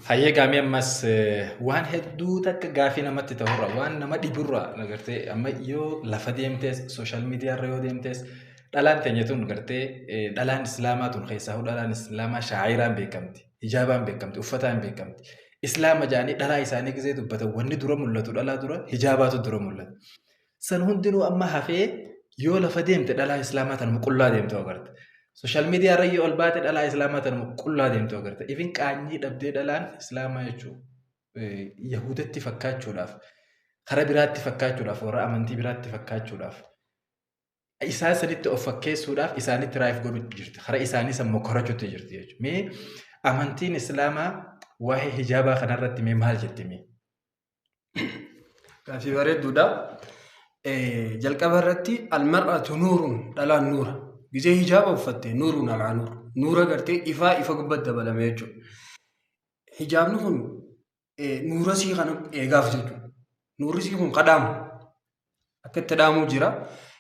Hayyee gaamii ammas waan hedduu takka gaafii namatti ta'urra waan nama dhiburra gartee amma yoo lafa deemtes social media irra yoo deemtes dhalaan teenya tun gartee dhalaan islaamaa tun keessaa dhalaan islaamaa shaa'iraan beekamti, hijaabaan beekamti, uffataan beekamti. Islaama jedhanii dhalaa isaanii gisee dubbatan wanni dura mul'atu dhalaa dura hijaabaatu dura mul'ata. San hundinuu amma hafee yoo lafa deemte dhalaa islaamaa tanuma qullaa deemtu agarta. Social media irra yoo ol baate dhalaa islaamaa tanuma qullaa deemtu agarta. Ifin qaanyii dhabdee dhalaan islaamaa jechuun Yahudatti fakkaachuudhaaf, karaa biraatti fakkaachuudhaaf, warra amantii biraatti fakkaachuudhaaf, isaan sanitti of fakkeessuudhaaf isaanitti raayif godhutti jirti. Karaa isaanii san mokorachuutti jirti jechuudha. Mee amantiin islaamaa waa'ee hijaabaa kanarratti mee maal jetti mee? Gaaffii bareedduudha. Jalqaba irratti almar'atu nuurun, dhalaan nuura. Gizee hijaaba uffatte nuurun alaa nuur. Nuura gartee ifaa ifa gubbatti dabalame jechuudha. Hijaabni kun nuura sii kana eegaaf jechuudha. Nuurri sii kun kadhaamu. Akka itti dhaamuu jira.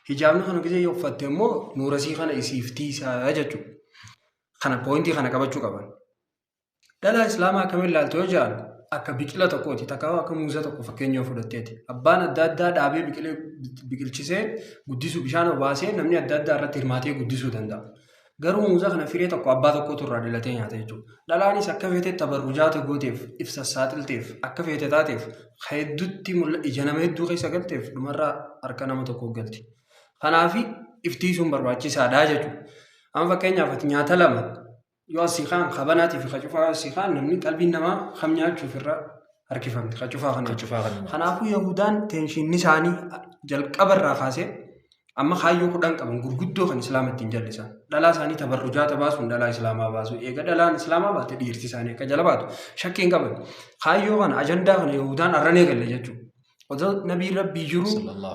Hijaabni kana gizee uffatte immoo nuura sii kana isiif tiisaa jechuudha. Kana poointii kana qabachuu qaban. Dhalaa Islaamaa akkamiin ilaaltu yoo jedhan, akka biqila tokkooti, takka akka muuza tokko fakkeenya yoo fudhatteeti. Abbaan adda addaa dhaabee biqilee biqilchisee guddisuu, bishaan obaasee, namni adda addaa irratti hirmaatee guddisuu danda'a. Garuu muuza kana firee tokko abbaa tokkotu irraa dhalatee nyaata jechuudha. Dhalaanis akka feete tabarrujaata gooteef, ibsa saaxilteef, akka feete taateef, hedduutti ija nama hedduu keessa galteef, dhumarraa harka nama tokko galti. Kanaafi iftiisuun barbaachisaadha jechuudha. Amma fakkeenyaaf ati nyaata lama yoo asii kaan, kabanaatii fi kacufaa yoo asii kaan, namni qalbiin namaa kam nyaachuuf irra harkifamti? Kacufaa kana. Kacufaa kana. Kanaafuu Yahudaan teenshinni isaanii jalqaba irraa kaasee amma kaayyoo 10 qaban gurguddoo kan islaama ittiin jallisan. Dhalaa isaanii tabarrujaata baasuun dhalaa islaamaa baasu. Eega dhalaan islaamaa baate dhiirti isaanii akka jala baatu shakkii hin qaban. Kaayyoo kana, ajandaa kana Yahudaan arran eegalle jechuudha. Otoo nabiin Rabbii jiru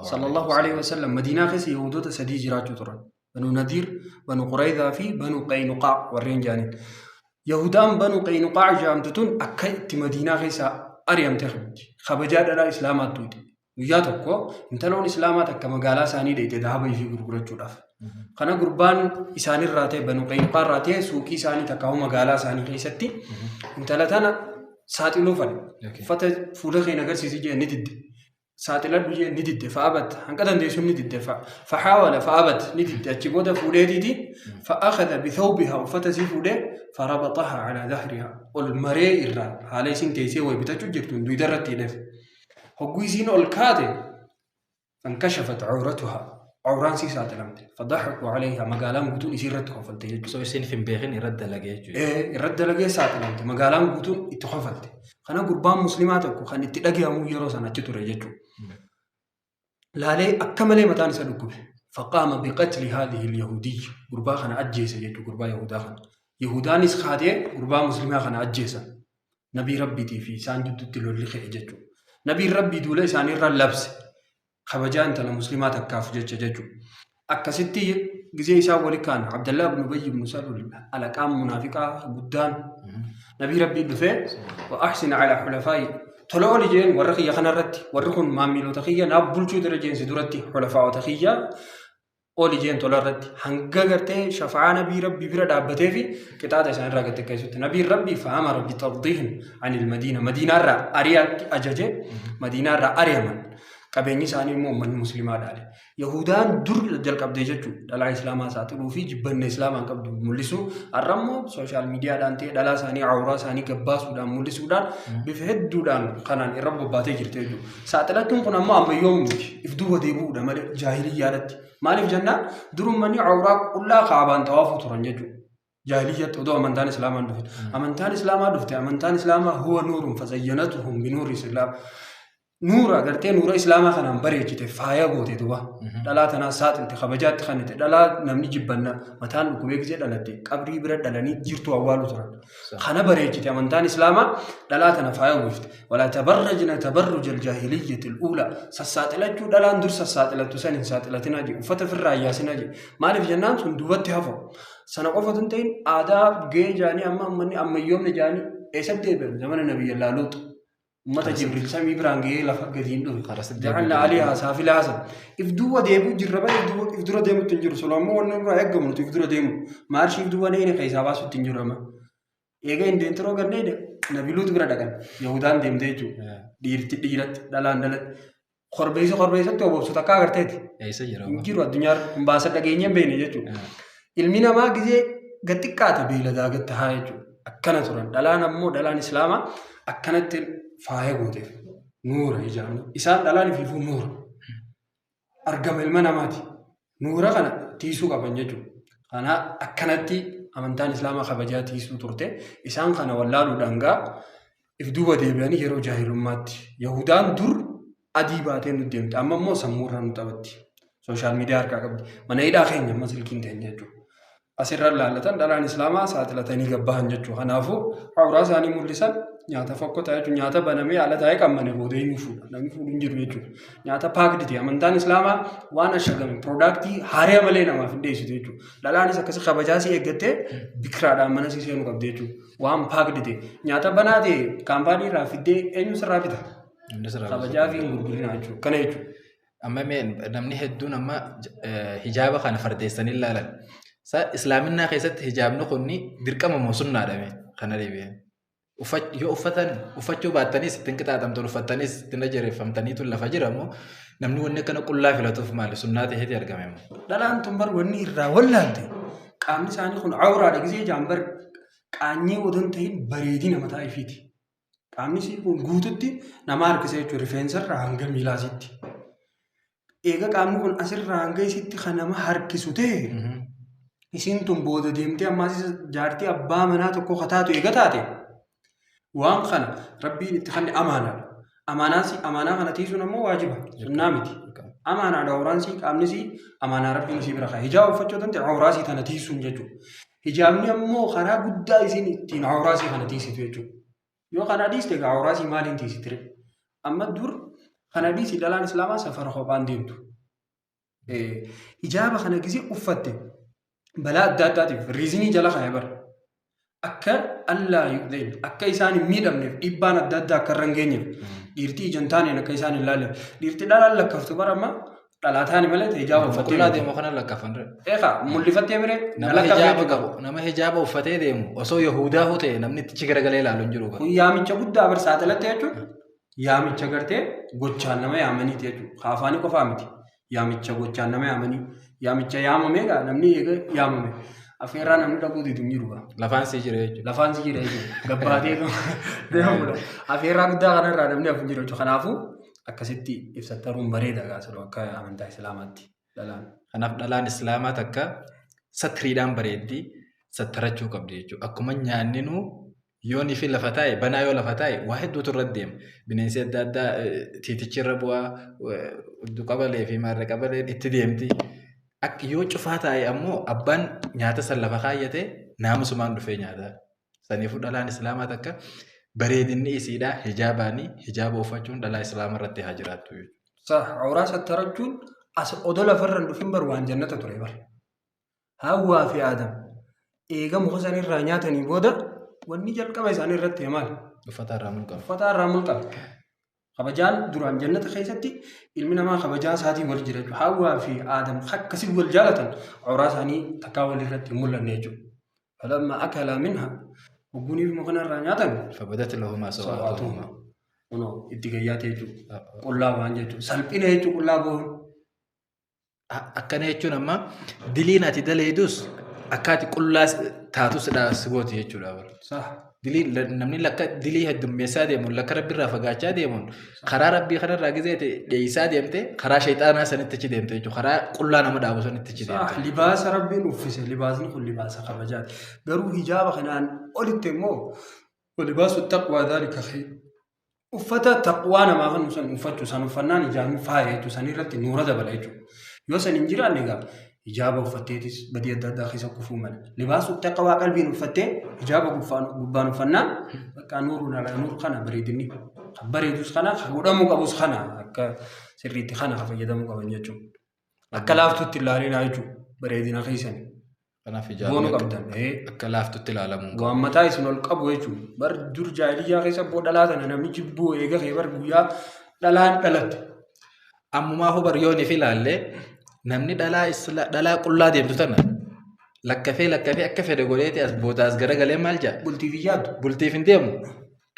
sallallahu alaihi wasallam Madiinaa keessa Yahudoota sadii jiraachuu turan. Banu Nadiir, Banu Qurayzaa fi Banu Qaynuqaa warreen jedhaniin. Yahudaan Banu Qaynuqaa jedhamtu tun akka itti Madiinaa keessaa ari'amte kabajji. Kabajaa dhalaa Islaamaa tuuti. Guyyaa tokko intaloon Islaamaa takka magaalaa isaanii dheeyte dahaba ishii gurgurachuudhaaf. Kana gurbaan isaanirraa ta'e, Banu Qaynuqaa irraa ta'e, suuqii isaanii takka magaalaa isaanii keessatti intala tana saaxiluu fadhe. Uffata fuula kee agarsiisi jee, ni didde. Saaxiladhu jee, ni didde. Fa'abat, hanqa dandeessu ni didde. Faxaawala fa'abat, ni didde. Achi booda fuudheetiiti fa'akhadha bithawbiha, uffata isii fuudhee, farabaxaha calaa dahriha, ol maree irraa haala isin teessee way bitachuu jirtuun duyda irratti hidheef. Hogguu isiin ol kaate, fankashafat cawratuha, cawraan sii saaxilamte. Fadaxakuu calayha, magaalaan guutuun isii irratti kofalte jechuudha. Osoo isin hin beekin irratti dalagee jechuudha. Irratti dalagee saaxilamte, magaalaan guutuun itti kofalte. Kana gurbaan muslimaa tokko kan itti dhagahamu yeroo sana achi ture jechuudha. Laalee akka malee mataan isa dhukkube. Faqaama biqatli haadhihi yahuudiyya, gurbaa kana ajjeese jechuudha, gurbaa Yahudaa kana. Yahudaanis kaatee gurbaa muslimaa kana ajjeesan. Nabii Rabbiitii fi isaan jidduutti lolli ka'e jechuudha. Nabiin Rabbii duula isaaniirra labse. Kabajaa intala muslimaa takkaaf jecha jechuudha. Akkasitti gizee isaan wali kaan, Abdallaa ibn Ubayy ibn Salul, alaqaan munaafiqaa guddaan, nabii Rabbii dhufee, wa ahsin ala xulafaa'i, tola oli jeen warra kiyya kanarratti, warri kun maamiloota kiyya naaf bulchuu dura jeensi duratti xulafaa'ota kiyya oli jeen tola irratti, hanga gartee shafa'aa nabii Rabbii bira dhaabbatee fi qixaaxa isaan irraa gad xiqqeessutti. Nabiin Rabbii fa'amara bitardihim anil Madiina, Madiinaarraa ari'aatti ajaje, Madiinaarraa ari'aman. Qabeenyi isaanii immoo uummanni muslimaa dhaale. Yahudaan dur jalqabdee jechuudha. Dhalaa islaamaa saaxiluu fi jibbanna islaamaan qabdu mul'isuu. Har'a immoo social mediadhaan ta'e dhalaa isaanii awuraa isaanii gabbaasuudhaan mul'isuudhaan bifa hedduudhaan kanaan irra bobbaatee jirti jechuudha. Saaxilachuun kun ammoo ammayyoomu miti. If duuba deebi'uudha malee jaahiliyyaadhatti. Maaliif jennaan, dur uummanni awuraa qullaa kaabaan xawaafuu turan jechuudha. Jaahiliyyatti, odoo amantaan islaamaa hin dhufin. Amantaan islaamaa dhufte, amantaan islaamaa huwa nuurun fazayyanatuhum binuuri islaam. Nuura gartee nuura islaamaa kanaan bareechite, faaya goote duba. Dhalaa tanaa saaxilte, kabajaatti kannite. Dhalaa namni jibbanna mataan dhukkubee gisee dhalatte qabrii bira dhalanii jirtu awwaalu turan. Kana bareechite amantaan islaamaa, dhalaa tana faaya uwwifte. Walaa tabarrajna tabarruja aljaahiliyyati al'uulaa. Sassaaxilachuu dhalaan dur sassaaxilattu san hin saaxilatinaa jedhe. Uffata ofirraa yaasinaa jedhe. Maaliif jennaan, sun duubatti hafu. Sana qofa tun ta'in, aadaa gahee jaanii amma uummanni ammayyoomne jaanii eessatti deebi'an? Zamana Nabiyyallaa Luux. Uummata Jibriil samii biraan gahee lafa gadi hin dhufe. Karaa sitti Ja'alna deebi'u. aliyaa saafilaa hasan. If duuba deebi'u jirra malee if dura deemutti hin jiru. Solo ammoo wanni nurraa eeggamu nuti if dura deemu. Maarshii if duuba neene keessaa baasutti hin jiru amma. Eega indeentiroo gannee Nabi Luut bira dhaqan. Yahudaan deemtee jechuudha. Dhiirti dhiiratti, dhalaan dhalatti. Korbeessa korbeessatti obobsu takka agarteeti. Eessa jira? Hin jiru addunyaarra. Hin baasa dhageenya hin beekne jechuudha. Ilmi namaa gizee gad xiqqaate beeyladaa gad tahaa jechuudha. Akkana turan. Dhalaan ammoo dhalaan Islaamaa akkanatti faaya gooteef. Nuura hijaabni. Isaan dhalaan ifiifuu nuura. Argama ilma namaati. Nuura kana tiisuu qaban jechuudha. Kana akkanatti amantaan Islaamaa kabajaa tiisuu turte. Isaan kana wallaaluudhaan gaa if duuba deebi'anii yeroo jaahilummaatti. Yahudaan dur adii baatee nu deemte. Amma immoo sammuurra nu taphatti. Social media harkaa qabdi. Mana hidhaa keenya amma silkiin teenya jechuudha. Asirra laallatan dhalaan Islaamaa saaxilatanii gabbahan jechuudha. Kanaafuu awuraa isaanii mul'isan nyaata fokkotaa jechuudha. Nyaata banamee haala taa'ee qammane booda eenyu fuudha? Namni fuudhu hin jiru jechuudha. Nyaata packed ta'e amantaan Islaamaa waan ashagame product haaraa malee namaaf hin dhiyeessitu jechuudha. Dhalaanis akkasii kabajaa si eeggattee bikiraadhaan mana si seenuu qabdi jechuudha. Waan packed ta'e nyaata banaa ta'e kaampaanii irraa fiddee eenyu sirraa bita? Kabajaa fi hin gurgurinaa jechuudha. Kana jechuudha. Amma mee namni hedduun amma hijaaba kana fardeessanii ilaalan. Islaaminaa keessatti hijaabni kun dirqama moo sunnaadha mee kana deebi'een. Yoo uffatan uffachuu baattanis ittiin qixaaxamtan uffattanis ittiin ajareeffamtaniitu lafa jira moo namni wanni akkana qullaa filatuuf maali sunnaa ta'eeti argame moo? Dhalaan tun bar wanni irraa wallaalte qaamni isaanii kun awraadha gisee jaan bar qaanyii odoo hin ta'in bareedina mataa ifiiti. Qaamni isii kun guututti nama harkisa jechuudha rifeensarraa hanga miilaasitti. Eega qaamni kun asirraa hanga isitti kan nama harkisu ta'e isiin tun booda deemtee ammaas jaartii abbaa manaa tokko kataatu eega taate waan kana rabbiin itti kanne amaanaadha. Amaanaa kana tiisuun ammoo waajiba sunnaa miti. Amaanaadha awraan sii qaamni sii amaanaa rabbiin isii bira kaa'e. Hijaaba uffachuu danda'e awraa sii tana tiisuun jechuudha. Hijaabni ammoo karaa guddaa isiin ittiin awraa sii kana tiisitu jechuudha. Yoo kana dhiiste egaa awraa sii maaliin tiisitire? Amma dur kana dhiisi dhalaan Islaamaa safara kophaan deemtu. Hijaaba kana gisee uffatte balaa adda addaatiif reason jala kaa'e bara. Akka allaa yu'deen akka isaan hin miidhamneef dhiibbaan adda addaa akka irra hin geenyeef dhiirtii ija hin taaneen akka isaan hin laalleef dhiirtii dhalaan lakkaaftu bara amma dhalaa taane malee hijaaba uffattee Qullaa deemu kana lakkaafan. Eegaa mul'ifattee miree Nama hijaaba qabu nama hijaaba uffatee deemu osoo Yahudaa ta'e namni itti garagalee ilaalu hin jiru. Kun yaamicha guddaa bar saaxilatte jechuudha. Yaamicha gartee gochaan nama yaamaniiti jechuudha. Afaanii qofaa miti. Yaamicha gochaan nama yaamanii. Yaamicha yaamamee gaa namni eega yaamame. Afeerraa namni dhaquu didu hin jiru gaa. Lafaan sii jira jechuudha. Lafaan si jira jechuudha. Gabbaatee deemudha. Afeerraa guddaa kanarraa namni hafu hin jiru jechuudha. Kanaafuu akkasitti ibsattaruun bareeda gaa siloo akka amantaa Islaamaatti dhalaan. Kanaaf dhalaan Islaamaa takka satriidhaan bareeddii sattarachuu qabdi jechuudha. Akkuma nyaanninuu yoon fi lafa taa'e banaa yoo lafa taa'e waa hedduutu irra deema. Bineensi adda addaa tiitichi irra bu'aa qabalee fi maarra qabaleen itti deemti. Yoo cufaa taa'e ammoo abbaan nyaata san lafa kaayyate naamusumaan dhufee nyaata. Saniifuu dhalaan Islaamaa takka bareedinni isiidhaa hijaabaanii hijaaba uffachuun dhalaa Islaamaa irratti haa jiraattu jechuudha. Awraa sattarachuun as odoo lafarra hin dhufin bar waan jannata ture bar. Hawwaa fi Aadam eega muka sanirraa nyaatanii booda wanni jalqaba isaanii irratti maali? Uffata irraa mulqame. Uffata irraa mulqame. Kabajaan duraan jannata keessatti ilmi namaa kabajaa isaatiin wal jira jechuudha. Hawwaa fi Aadam akkasii wal jaalatan awraa isaanii takkaa wal irratti hin mul'anne jechuudha. فلما أكلا منها hogguuniif muka irraa nyaatan فبدت لهما سوآتهما. Kunoo itti gayyaate jechuudha. Qullaa waan jechuudha. Salphina jechuudha qullaa bahuun. Akkana jechuun amma diliin ati daleedus akka ati qullaa taatus si gooti jechuudha. Dilii namni lakka dilii heddummeessaa deemuun lakka rabbiirraa fagaachaa deemuun karaa rabbii kanarraa gizee dheeysaa deemte karaa shayxaanaa sanitti achi deemte jechuudha. Karaa qullaa nama dhaabu sanitti achi deemte. Libaasa rabbiin uffise libaasni kun libaasa kabajaati. Garuu hijaaba kanaan olitti immoo ولباس التقوى ذلك خير. Uffata taqwaa namaa kan san uffachuu san uffannaan hijaabni faaya jechuudha. San irratti nuura dabala jechuudha. Yoo san hin jiraanne egaa hijaaba uffatteetis badii adda addaa keessa kufuu mala. Libaasu taqwaa qalbiin uffattee hijaaba gubbaan uffannaan bakka nuuruun ala nuur kana bareedinni. Kan bareedus kana kan godhamuu qabus kana akka sirriitti kana kan fayyadamuu qaban jechuudha. Akka laaftutti ilaalinaa jechuudha bareedina keessani. Kanaaf Boonuu hijaabni qabdan. akka laaftutti ilaalamuu qabu. Waan mataa isin ol qabu jechuudha. Bar dur jaahiliyyaa keessa boo dhalaa tana namni jibbuu eega kee bar guyyaa dhalaan dhalatte. Ammumaa hubar yoon if ilaalle namni dhalaa qullaa deemtu tana Lakkafee lakkafee akka fedhe godheeti as booda as garagalee maal jedha? Bultiif hin yaaddu. Bultiif hin deemu.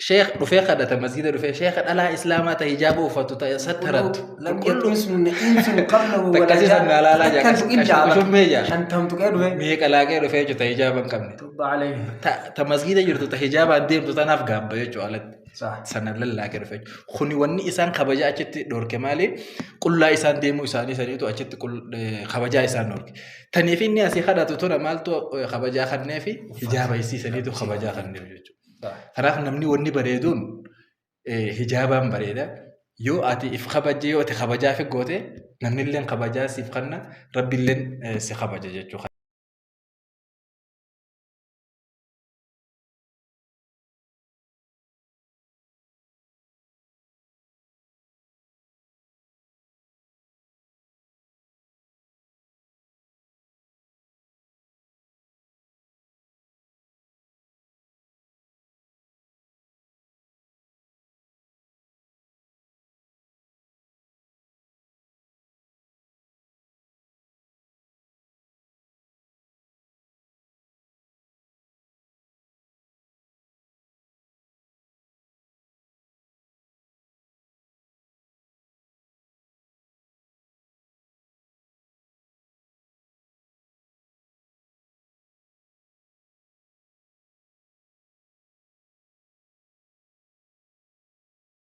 Sheekh dhufee kadhata masgiida dhufee sheekha dhalaa islaamaa ta hijaaba uffatu ta sattarattu. لم يطمسن إنس قبله ولا Takkasii جان. sana laalaa jaa تكلت إلا أبدا. qashummee jaa. Shantamtu qee dhufe. Meeqa laaqee dhufee jechuudha ta hijaaba hin qabne. Tubba alayhi. Ta masgiida jirtu ta hijaabaan deemtu tanaaf gaabba jechuudha alatti. Sax. Sana lallaaqee dhufe jechuudha. Kuni wanni isaan kabajaa achitti dhorke maali? Qullaa isaan deemuu isaanii saniitu achitti kabajaa isaan dhorke. Taniif inni asii kadhatu tuna maaltu kabajaa kanneefi hijaaba isii saniitu kabajaa kanneef jechuudha. Kanaaf namni wanni bareeduun hijaabaan bareeda. Yoo ati if kabajje yoo ati kabajaa fi goote namni illee kabajaa siif kanna rabbi illee si kabaja jechuudha.